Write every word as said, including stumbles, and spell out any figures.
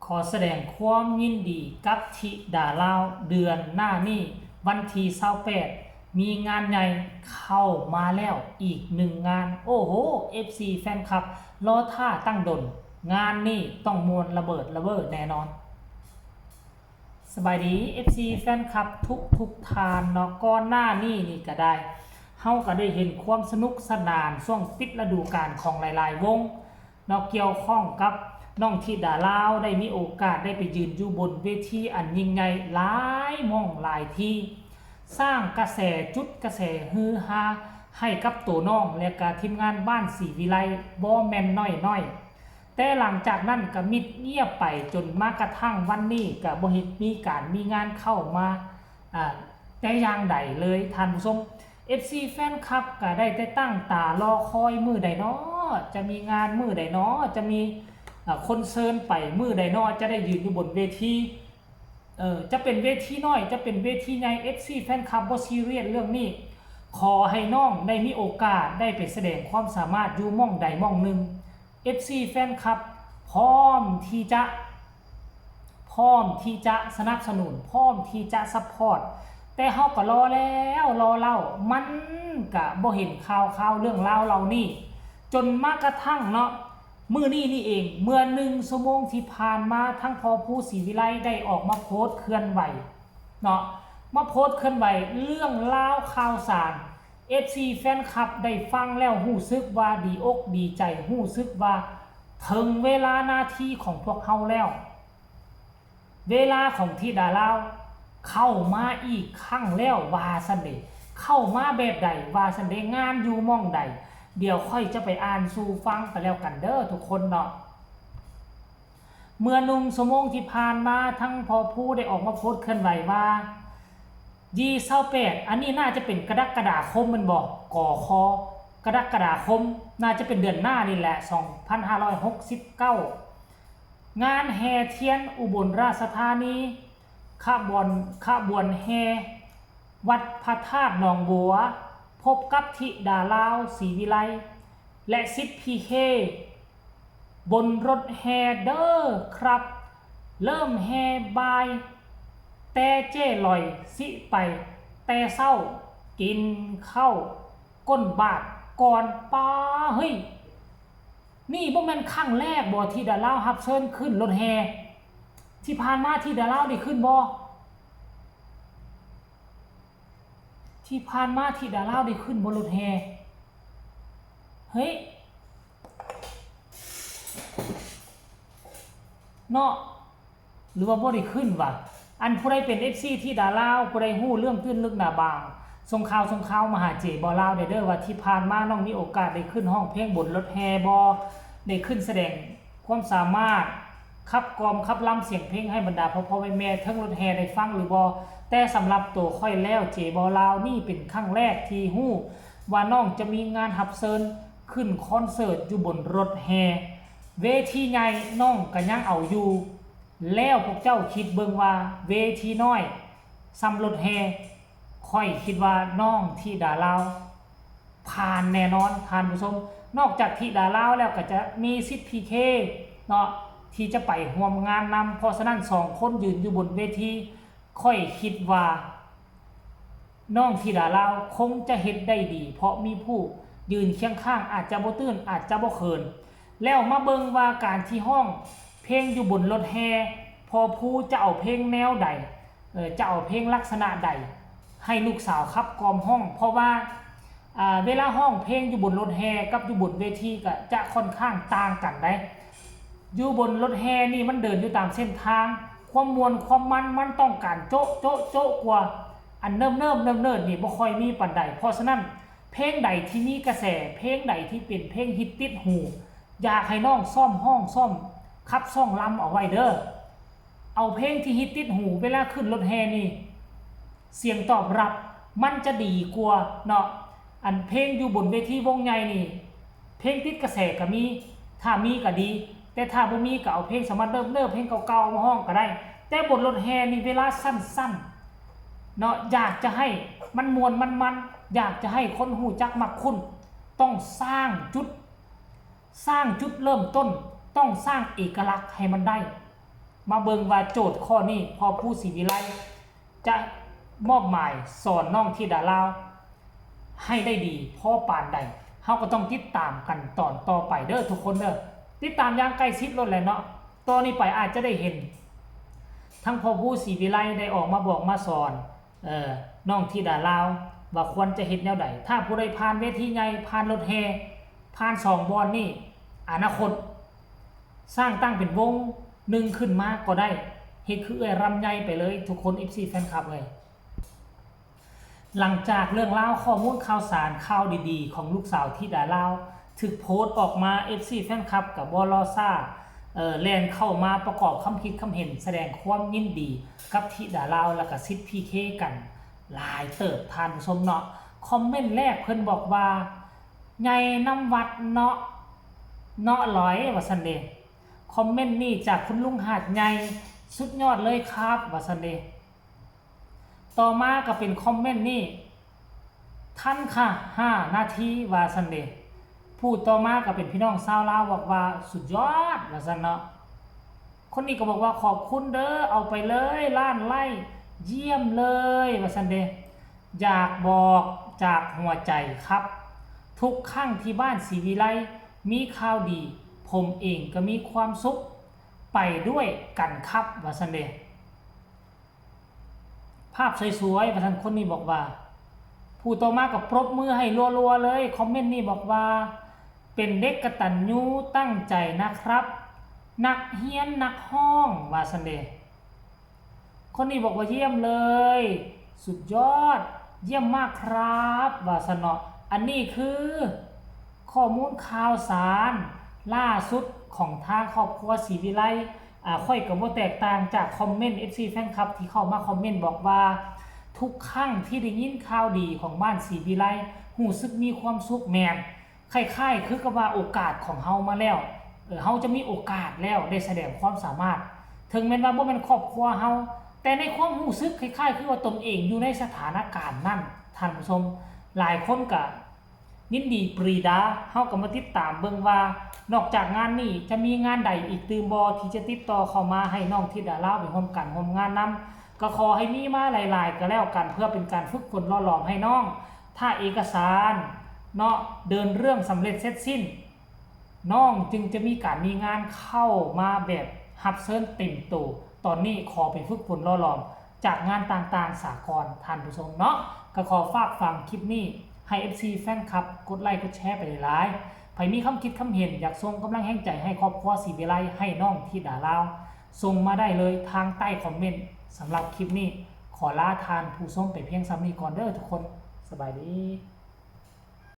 ขอแสดงความยินดีกับธิดาลาว เดือนหน้านี้วันที่ซาวแปด มีงานใหญ่เข้ามาแล้วอีกหนึ่งงาน โอ้โห เอฟซี แฟนคลับ รอท่าตั้งดน งานนี้ต้องม่วนระเบิดระเบ้อแน่นอน สบายดี เอฟซี แฟนคลับทุกทุกท่านเนาะ ก่อนหน้านี้นี่ก็ได้ เฮาก็ได้เห็นความสนุกสนานช่วงปิดฤดูกาลของหลายๆวง เนาะ เกี่ยวข้องกับน้องธิดาลาวได้มีโอกาสได้ไปยืนอยู่บนเวทีอันยิ่งใหญ่หลายหม่องหลายที่ สร้างกระแสจุดกระแสฮือฮาให้กับตัวน้องและกะทีมงานบ้านศรีวิไลบ่แม่นน้อยๆ แต่หลังจากนั้นก็มิดเงียบไปจนมากระทั่งวันนี้ก็บ่เห็นมีการมีงานเข้ามา อ่า แต่อย่างใดเลยท่านผู้ชม เอฟซี แฟนคลับก็ได้แต่ตั้งตารอคอยมื้อใดน้อ จะมีงานมื้อใดน้อ จะมี อ่า คนเชิญไปมื้อใดน้อ จะได้ยืนอยู่บนเวที เออ จะเป็นเวทีน้อย จะเป็นเวทีใหญ่ เอฟซี แฟนคลับบ่ซีเรียสเรื่องนี้ ขอให้น้องได้มีโอกาสได้ไปแสดงความสามารถอยู่หม่องใดหม่องหนึ่ง เอฟซี แฟนคลับพร้อมที่จะ พร้อมที่จะสนับสนุน พร้อมที่จะซัพพอร์ต แต่เฮาก็รอแล้วรอเล่า มันก็บ่เห็นข่าวข่าวเรื่องราวเหล่านี้ จนมากระทั่งเนาะ มื้อนี้นี่เอง เมื่อหนึ่งชั่วโมงที่ผ่านมา ทั้งพ่อภูศรีวิไลได้ออกมาโพสต์เคลื่อนไหวเนาะ มาโพสต์เคลื่อนไหวเรื่องราวข่าวสาร เอฟซี แฟนคลับได้ฟังแล้วรู้สึกว่าดีอกดีใจ รู้สึกว่าถึงเวลานาทีของพวกเฮาแล้ว เวลาของธิดาลาวเข้ามาอีกครั้งแล้วว่าซั้นเด้ เข้ามาแบบใดว่าซั้นเด้ งานอยู่หม่องใด เดี๋ยวข้อยจะไปอ่านสู่ฟังก็แล้วกันเด้อทุกคนเนาะ เมื่อหนึ่งชั่วโมงที่ผ่านมา ทั้งพ่อภูได้ออกมาโพสต์เคลื่อนไหวว่า ยี่ซาวแปด อันนี้น่าจะเป็นกรกฎาคมแม่นบ่ กข กรกฎาคม น่าจะเป็นเดือนหน้านี่แหละ สองพันห้าร้อยหกสิบเก้า งานแห่เทียนอุบลราชธานี ขบวน ขบวนแห่วัดพระธาตุหนองบัว พบกับธิดาลาวศรีวิไล และสิทธิ์พีเค บนรถแห่เด้อครับ เริ่มแห่บ่าย แต่เจ้ลอยสิไปแต่เช้า กินข้าวก้นบาทก่อน ป้า เฮ้ย นี่บ่แม่นครั้งแรกบ่ที่ดาลาวรับเชิญขึ้นรถแห่ ที่ผ่านมาที่ดาลาวได้ขึ้นบ่ ที่ผ่านมาที่ดาลาวได้ขึ้นบ่รถแห่ เฮ้ย เนาะ หรือว่าบ่ได้ขึ้นวะ อันผู้ใดเป็น เอฟซี ที่ดาลาว ผู้ใดฮู้เรื่องตื้นลึกหนาบาง ส่งข่าว ส่งข่าวมาหาเจบ่าวลาวได้เด้อ ว่าที่ผ่านมาน้องมีโอกาสได้ขึ้นร้องเพลงบนรถแห่บ่ ได้ขึ้นแสดงความสามารถ ขับกลอมขับลำเสียงเพลงให้บรรดาพ่อๆแม่ๆเทิงรถแห่ได้ฟังหรือบ่ แต่สำหรับตัวข้อยแล้ว เจบ่าวลาว นี่เป็นครั้งแรกที่ฮู้ว่าน้องจะมีงานรับเชิญขึ้นคอนเสิร์ตอยู่บนรถแห่ เวทีใหญ่น้องก็ยังเอาอยู่ แล้วพวกเจ้าคิดเบิ่งว่าเวทีน้อยส่ำรถแห่ ข้อยคิดว่าน้องธิดาลาวผ่านแน่นอนท่านผู้ชม นอกจากธิดาลาวแล้วก็จะมีสิทธิ์พีเคเนาะ ที่จะไปร่วมงานนำ เพราะฉะนั้นสองคนยืนอยู่บนเวที ข้อยคิดว่า น้องธิดาลาวคงจะเฮ็ดได้ดี เพราะมีผู้ยืนเคียงข้าง อาจจะบ่ตื้น อาจจะบ่เขิน แล้วมาเบิ่งว่าการที่ร้องเพลงอยู่บนรถแห่ พ่อภูจะเอาเพลงแนวใด เอ่อ จะเอาเพลงลักษณะใด ให้ลูกสาวขับกลอมร้อง เพราะว่า อ่า เวลาร้องเพลงอยู่บนรถแห่กับอยู่บนเวทีก็จะค่อนข้างต่างกันเด้ อยู่บนรถแห่นี่มันเดินอยู่ตามเส้นทาง ความม่วนความมันมันต้องการโจ๊ะโจ๊ะโจ๊ะกว่า อันเนิบเนิบเนิบเนิบนี่บ่ค่อยมีปานใด เพราะฉะนั้นเพลงใดที่มีกระแส เพลงใดที่เป็นเพลงฮิตติดหู อยากให้น้องซ้อมร้องซ้อมขับซ้อมลำเอาไว้เด้อ เอาเพลงที่ฮิตติดหูเวลาขึ้นรถแห่นี่ เสียงตอบรับมันจะดีกว่าเนาะ อันเพลงอยู่บนเวทีวงใหญ่นี่ เพลงติดกระแสก็มี ถ้ามีก็ดี แต่ถ้าบ่มีก็เอาเพลงสมัยเดิมๆ เพลงเก่าๆ มาร้องก็ได้ แต่บนรถแห่นี่เวลาสั้นๆ เนาะ อยากจะให้มันม่วนมันๆ อยากจะให้คนฮู้จักมักคุ้น ต้องสร้างจุด สร้างจุดเริ่มต้น ต้องสร้างเอกลักษณ์ให้มันได้ มาเบิ่งว่าโจทย์ข้อนี้พ่อภูศรีวิไลจะมอบหมายสอนน้องธิดาลาวให้ได้ดีพอปานใด เฮาก็ต้องติดตามกันตอนต่อไปเด้อทุกคนเด้อ ติดตามอย่างใกล้ชิดโลดแหละเนาะ ต่อนี้ไปอาจจะได้เห็น ทั้งพ่อภูศรีวิไลได้ออกมาบอกมาสอน เอ่อ น้องธิดาลาว ว่าควรจะเฮ็ดแนวใด ถ้าผู้ใดผ่านเวทีใหญ่ ผ่านรถแห่ ผ่านสองบ่อนนี่ อนาคต สร้างตั้งเป็นวงหนึ่งขึ้นมาก็ได้ เฮ็ดคือเอื้อยรำไยไปเลย ทุกคน เอฟซี แฟนคลับเลย หลังจากเรื่องราวข้อมูลข่าวสารข่าวดีๆ ของลูกสาวธิดาลาว ถูกโพสต์ออกมา เอฟซี แฟนคลับก็บ่รอช้า เอ่อ แล่นเข้ามาประกอบความคิดความเห็นแสดงความยินดีกับธิดาลาว แล้วก็สิทธิ์ พีเค กันหลายเติบท่านผู้ชมเนาะ คอมเมนต์แรกเพิ่นบอกว่า ใหญ่นำวัดเนาะ เนาะหลอย ว่าซั่นเด้ คอมเมนต์นี้จากคุณลุงหาดใหญ่ สุดยอดเลยครับ ว่าซั่นเด้ ต่อมาก็เป็นคอมเมนต์นี้ ทันค่ะ ห้านาที ว่าซั่นเด้ ผู้ต่อมาก็เป็นพี่น้องชาวลาวบอกว่าสุดยอด ว่าซั่นเนาะ คนนี้ก็บอกว่าขอบคุณเด้อ เอาไปเลยล้านไลค์ เยี่ยมเลย ว่าซั่นเด้ อยากบอกจากหัวใจครับ ทุกครั้งที่บ้านศรีวิไลมีข่าวดี ผมเองก็มีความสุขไปด้วยกันครับ ว่าซั่นเด้ ภาพสวยๆ ว่าซั่น คนนี้บอกว่า ผู้ต่อมาก็ปรบมือให้รัวๆ เลย คอมเมนต์นี้บอกว่า เป็นเด็กกตัญญูตั้งใจนะครับ นักเฮียนนักฮ้อง ว่าซั่นเด้ คนนี้บอกว่าเยี่ยมเลย สุดยอด เยี่ยมมากครับ ว่าซั่นเนาะ อันนี้คือข้อมูลข่าวสารล่าสุดของทางครอบครัวศรีวิไล อ่า ข้อยก็บ่แตกต่างจากคอมเมนต์ เอฟซี แฟนคลับที่เข้ามาคอมเมนต์บอกว่า ทุกครั้งที่ได้ยินข่าวดีของบ้านศรีวิไล รู้สึกมีความสุขแม่น คล้ายๆ คือกับว่าโอกาสของเฮามาแล้ว เออ เฮาจะมีโอกาสแล้วได้แสดงความสามารถ ถึงแม้นว่าบ่แม่นครอบครัวเฮา แต่ในความรู้สึกคล้ายๆ คือว่าตนเองอยู่ในสถานการณ์นั้น ท่านผู้ชม หลายคนก็ยินดีปรีดา เฮาก็มาติดตามเบิ่งว่า นอกจากงานนี้จะมีงานใดอีกตื่มบ่ที่จะติดต่อเข้ามาให้น้องธิดาลาวไปร่วมกันร่วมงานนำ ก็ขอให้มีมาหลายๆ ก็แล้วกัน เพื่อเป็นการฝึกฝนหล่อหลอมให้น้อง ถ้าเอกสารเนาะ เดินเรื่องสำเร็จเสร็จสิ้น น้องจึงจะมีการมีงานเข้ามาแบบรับเชิญเต็มตัว ตอนนี้ขอไปฝึกฝนหล่อหลอมจากงานต่างๆ สากล ท่านผู้ชมเนาะ ก็ขอฝากฝังคลิปนี้ให้ เอฟซี แฟนคลับ กดไลค์กดแชร์ไปหลายๆ ไผมีความคิดความเห็นอยากส่งกำลังแฮงใจให้ครอบครัวศรีวิไล ให้น้องธิดาลาว ส่งมาได้เลยทางใต้คอมเมนต์ สำหรับคลิปนี้ขอลาท่านผู้ชมไปเพียงส่ำนี้ก่อนเด้อทุกคน สบายดี